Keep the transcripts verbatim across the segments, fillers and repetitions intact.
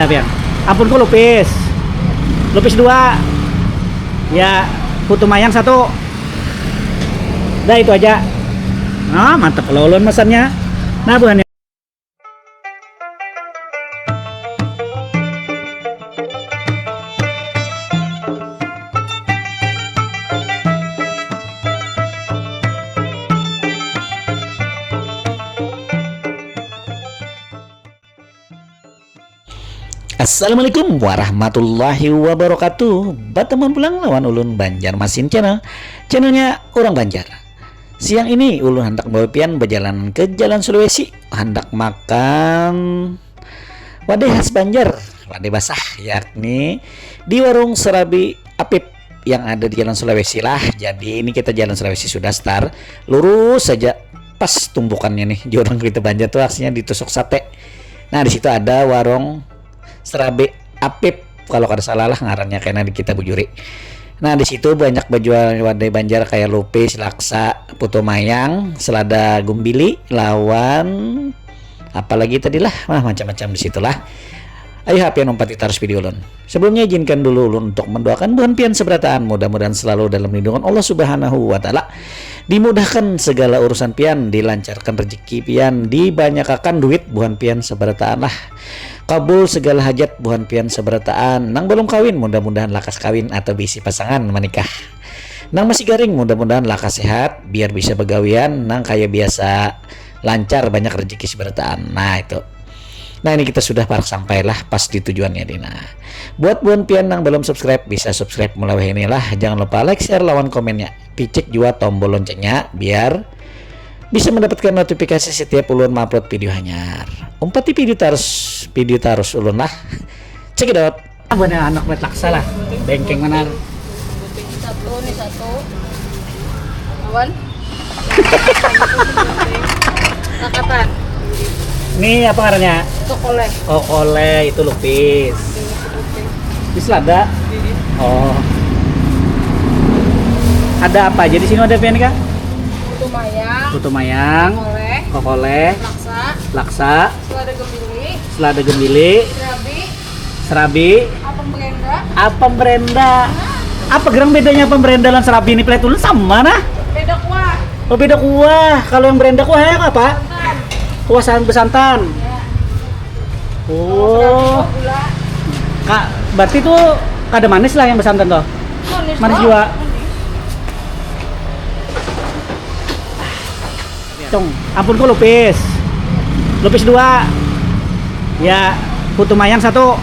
Pian. Ampun ku lupis. Lupis dua. Ya, putu mayang satu. Dah itu aja. Nah, mantap kalau ulun mesennya. Nah, buhannya. Assalamualaikum warahmatullahi wabarakatuh. Batamuan pulang lawan ulun Banjarmasin Channel. Channelnya orang Banjar. Siang ini ulun handak bawa pian bajalan ke Jalan Sulawesi, handak makan wadai khas Banjar, wadai basah, yakni di warung Serabi Apip yang ada di Jalan Sulawesi lah. Jadi ini kita Jalan Sulawesi sudah start, lurus saja pas tumpukannya nih. Jurang kita Banjar tuh aksinya ditusuk sate. Nah, di situ ada warung Serabi Apip kalau kada salah lah ngarannya, kena di kita bujuri. Nah, di situ banyak bajual wadai Banjar kayak lupis, laksa, putu mayang, selada gumbili, lawan apalagi tadi lah, nah, macam-macam di situ lah. Ayo ha pian umpati tarus video ulun. Sebelumnya izinkan dulu ulun untuk mendoakan buhan pian seberataan, mudah-mudahan selalu dalam lindungan Allah Subhanahu wa Ta'ala. Dimudahkan segala urusan pian, dilancarkan rezeki pian, dibanyakakan duit buhan pian seberataan lah. Kabul segala hajat buhan pian seberataan. Nang balum kawin, mudah-mudahan lakas kawin atau bisi pasangan manikah. Nang masih garing, mudah-mudahan lakas sehat biar bisa bagawian nang kaya biasa, lancar, banyak rezeki seberataan. Nah, itu. Nah, ini kita sudah parak sampai lah pas di tujuannya, Dina. Buat buhan pian nang belum subscribe, bisa subscribe mulai wahini lah. Jangan lupa like, share, lawan komennya. Picik jua tombol loncengnya biar bisa mendapatkan notifikasi setiap ulun mengupload video hanyar. Umpati video tarus, video tarus ulun lah. Check it out. Buhannya anak bet laksa lah. Bengkeng benar. Satu, nih satu. Awan. Lakatan. Ini apa ngarannya? Kokole. Kokole itu lupis. Di selada. Oh. Ada apa aja di sini ada pian, Kak? Putu mayang. Putu mayang. Kokole. Kokole. Laksa. Laksa. Selada gembili. Selada gembili. Serabi. Serabi. Apam berenda. Apam berenda. Apa gerang bedanya apam berenda lan serabi ini, pelet ulun sama nah? Beda kuah. Oh, beda kuah. Kalau yang berenda kuah yang apa? Santan. Kuah san- besantan. Ya. Oh. Kalau serabi kuah gula. Kak, berarti tuh kada manis lah yang besantan tuh? Manis, manis juga. Manis. Cung, ampun ku lupis. Lupis dua. Ya, putu mayang satu.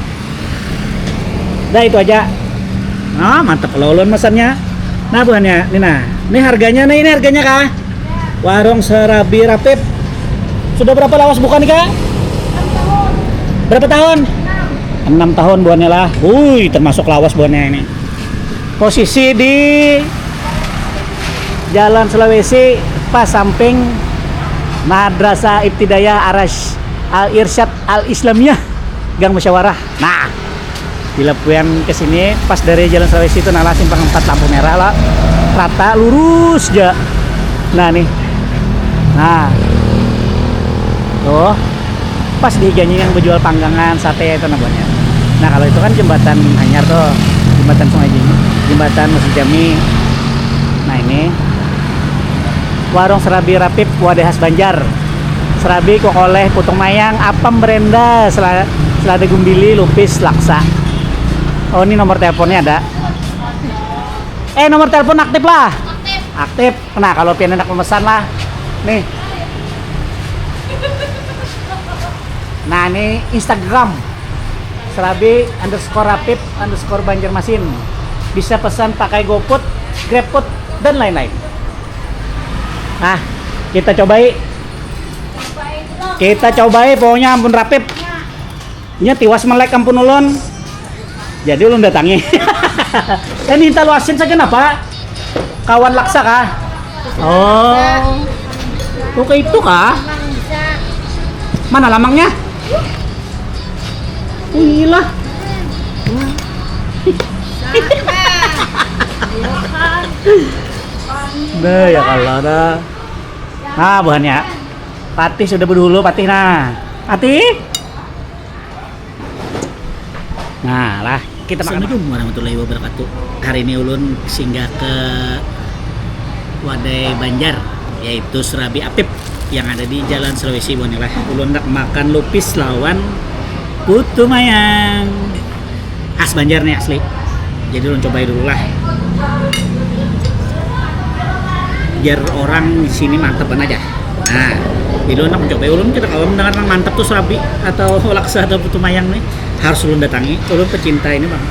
Dah itu aja. Nah, mantap kalau ulun mesennya. Nah, buhannya, ini nah. Ini harganya nih, ini harganya kah? Warung Serabi Rapip. Sudah berapa lawas buka nih, Kak? Berapa tahun? Enam tahun buhannya lah. Wih, termasuk lawas buhannya ini. Posisi di Jalan Sulawesi, pas samping Madrasah Ibtidaiyah Arash Al Irsyad Al Islamiyah, Gang Musyawarah. Nah, bila pian ke sini pas dari Jalan Sulawesi itu, nah, lah simpang empat lampu merah lah, rata lurus ja. Nah, nih. Nah. Tuh. Pas di higanya yang berjual panggangan, sate itu namanya. Nah, kalau itu kan jembatan hanyar tuh, jembatan Sungai Jami, jembatan Masjid Jami. Nah, ini warung Serabi Rapip, wadai khas Banjar. Serabi, kokoleh, putung mayang, apam berenda, sela- selada gumbili, lupis, laksa. Oh, ini nomor teleponnya ada. Eh, nomor telepon aktif lah. Aktif. Nah, kalau pian hendak memesan lah. Nih. Nah, ini Instagram. Serabi underscore Rapip underscore Banjarmasin. Bisa pesan pakai GoFood, GrabFood, dan lain-lain. Nah, kita cobai. Kita cobai, pokoknya ampun Rapip. Nya tiwas melek ampun ulun. Jadi ulun datangi. Eh, minta luasin saja napa? Kawan laksa kah? Oh. Oh, ke itu kah? Mana lamangnya? Inilah. Nah, ya kalau ada. Nah, buhannya. Patih sudah berdulu, patih nah. Patih. Nah lah, kita makan. Assalamualaikum warahmatullahi wabarakatuh. Hari ini ulun singgah ke Wadai Banjar, yaitu Serabi Apip yang ada di Jalan Sulawesi, buhannya lah. Ulun hendak makan lupis lawan putu mayang. Khas Banjar nih, asli. Jadi ulun cobai dulu lah. Biar orang di sini mantep aja. Nah, jadi ulun nak mencoba, ulun kada kawa mendengar nang mantap tuh serabi atau laksa atau putu mayang nih. Harus ulun datangi, ulun pecinta ini, Bang.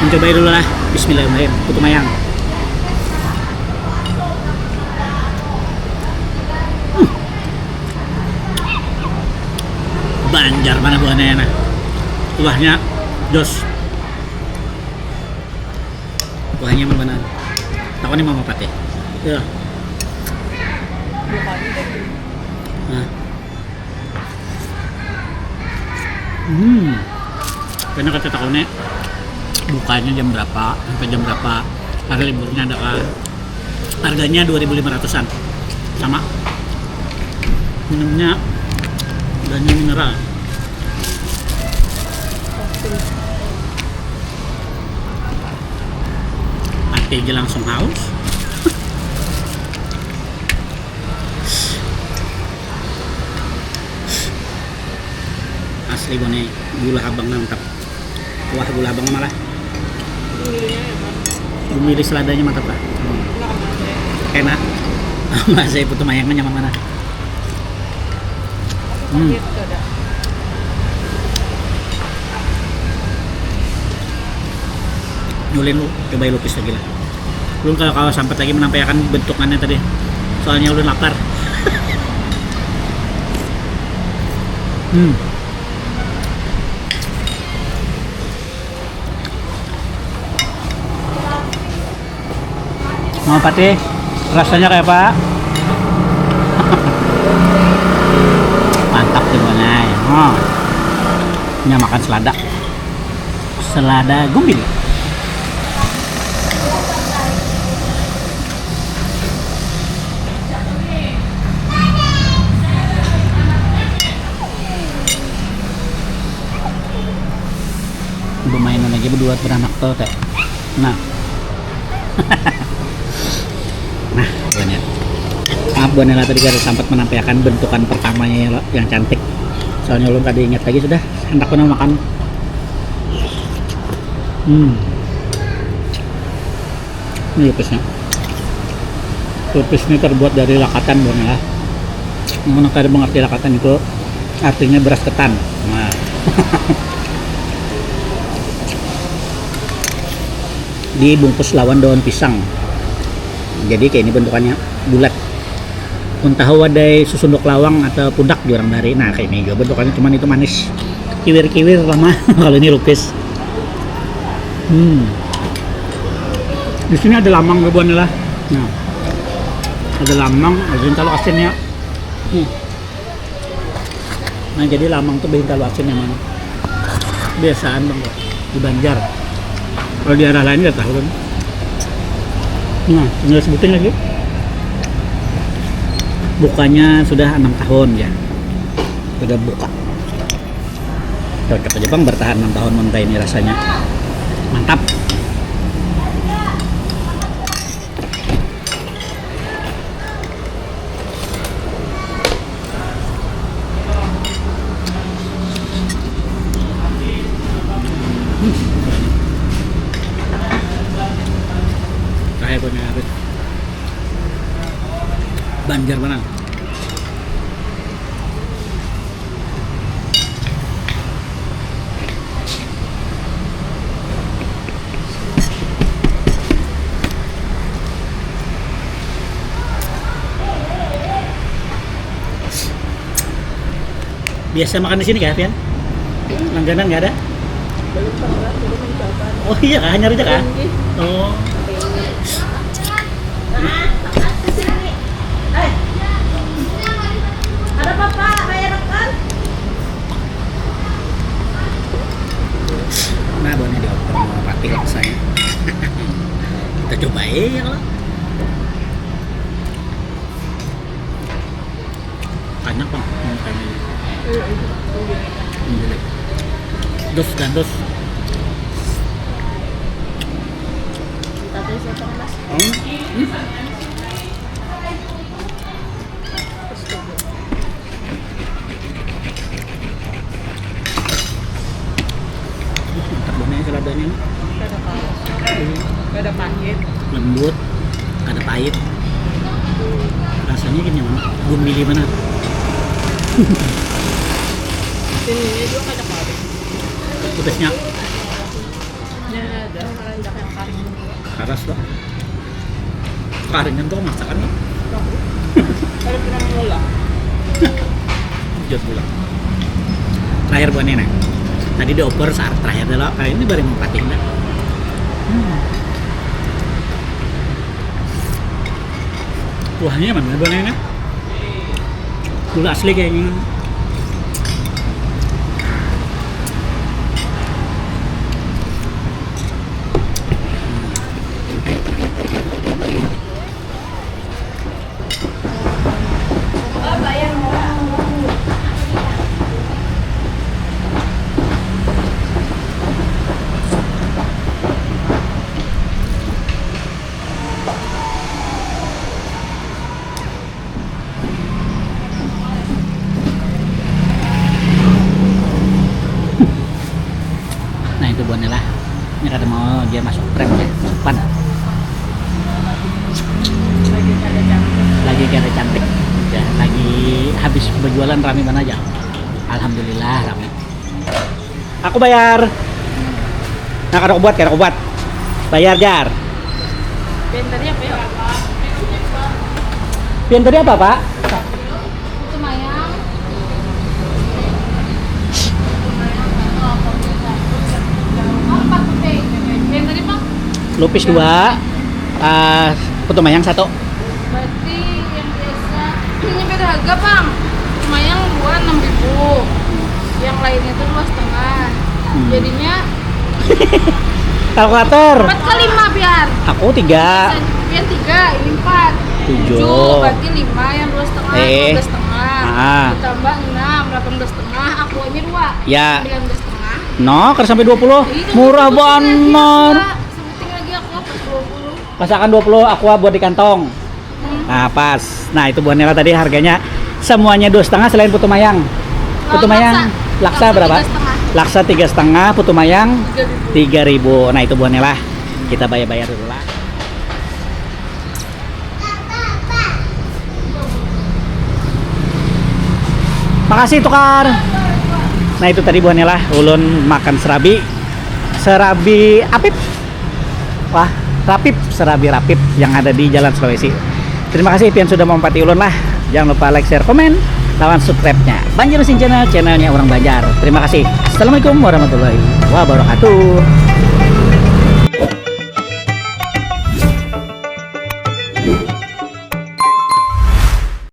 Mencoba dulu lah. Bismillahirrahmanirrahim. Putu mayang. Hmm. Banjar mana buahnya, nah. Buahnya jos. Buahnya mana? Tahu nih, Mama Patih. Ya. Nah. Hmm. Karena kata tahu nih, bukanya jam berapa, sampai jam berapa, hari liburnya ada kah? Harganya dua ribu lima ratusan. Sama. Minumnya banyu mineral. Mati aja langsung haus. Asli, Bone, gula habang mantap. Wah, gula habang malah. Gulanya enak. Gumili seladanya mantap lah. Enak. Masa itu tuh mayangnya nyaman mana? Hmm. Pakai itu ada. Nyulin lu, coba lupis lagi lah. Ulun kalau kawa sampat lagi menampaikan bentukannya tadi. Soalnya ulun lapar. Hmm. Mau pati? Rasanya kayak apa? Mantap tuh, Bang, ay. Oh. Ini makan selada. Selada gumbil. Bemainan aja berdua beranak tuh, teh. Nah. Nah, buahnya. Maaf, buahnya lah tadi kada sempat menampilkan bentukan pertamanya ya, lo, yang cantik. Soalnya ulun kada ingat lagi sudah, hendak pernah makan. Hmm. Ini lupisnya. Lupis ini terbuat dari lakatan, bukan lah. Mun kada mengerti lakatan itu artinya beras ketan. Nah. Dibungkus lawan daun pisang. Jadi kayak ini bentukannya, bulat. Mun tahu wadai susunduk lawang atau pudak di orang dari. Nah, kayak ini juga bentukannya, cuman itu manis. Kiwir-kiwir lama kalau ini lupis. Hmm. Di sini ada lamang, bubuhan lah. Nah. Ada lamang, ada yang kalau asinnya. Hmm. Nah, jadi lamang tuh bikin kalau asin emang. Biasaan, Bang, di Banjar. Kalau di arah lain nggak tahu kan. Nah, tinggal sebutin lagi. Bukanya sudah enam tahun ya. Sudah buka. Cocok aja, Bang, bertahan enam tahun mun kayak ini rasanya. Mantap. Kayak punya habis. Banjar mana? Biasa makan di sini kah, Pian? Langganan nggak ada? Belum pernah, belum mencoba. Oh iya kah, hanyar aja kah? Tinggi. Oh. Nah, makasih sini. Eh, ada apa, Pak? Bayar kan? Nah, buahnya dioper mau patih laksanya. Kita coba ya kalau. Banyak, Bang, yang kayak ini. Iya, iya. Ini dulu. Dos, gandos. Hmm. Hmm. Mantap banget ya saladanya. Kada pahit. Kada pahit. Lembut, kada pahit. Rasanya gini, mana? Gumbili mana? Ini juga kada pahit. Pedasnya. Ini ada, ada yang kari. Karas lah. Karingan tuh masakan lah. Ada pernah ngolah. Jauh pulang. Terakhir buat ini. Tadi dioper saat terakhir dulu. Kali ini bari mempatih dah. Hmm. Kuahnya mana buat ini? Gula asli kayaknya. Nah, itu buahnya lah. Ini kada mau dia masuk frame ya, sopan. Lagi kada cantik. Ya, lagi habis berjualan rame mana aja. Alhamdulillah rame. Aku bayar. Nah, kada kubuat, kada kubuat. Bayar, jar. Pian tadi apa ya? Pian tadi apa, Pak? Putu mayang. Putu mayang satu, apa, apa, apa, apa, pian tadi, Pak? Lupis dua, ah, putu mayang satu. Berarti yang biasa, ini beda harga, Bang. Mayang dua enam ribu. Yang lainnya tuh dua setengah. Hmm. Jadinya Kalkulator. Empat kali lima, biar. Aku tiga. Biar tiga, ini empat. Tujuh. Tujuh, berarti lima yang dua setengah, eh, dua belas setengah. Ah. Ditambah enam, delapan belas setengah. Aku aja dua. Ya. Sembilan belas setengah. No, kada sampai dua puluh. Iya, murah banget. Sebutin lagi aku, pas dua puluh. Masakan dua puluh aqua buat di kantong. Hmm. Nah, pas. Nah, itu buahnya lah tadi harganya semuanya dua setengah selain putu mayang. Putu mayang laksa. Laksa berapa? Tiga setengah. Laksa tiga setengah, putu mayang tiga ribu. Tiga ribu. Nah, itu buahnya lah. Kita bayar-bayar dulu lah. Makasih, tukar. Nah, itu tadi buahnya lah. Ulun makan serabi. Serabi Apip. Wah, Rapip, serabi Rapip yang ada di Jalan Sulawesi. Terima kasih pian sudah mampati ulun lah. Jangan lupa like, share, komen, lawan subscribe-nya. Banjar Usin Channel, channelnya orang Banjar. Terima kasih. Assalamualaikum warahmatullahi wabarakatuh.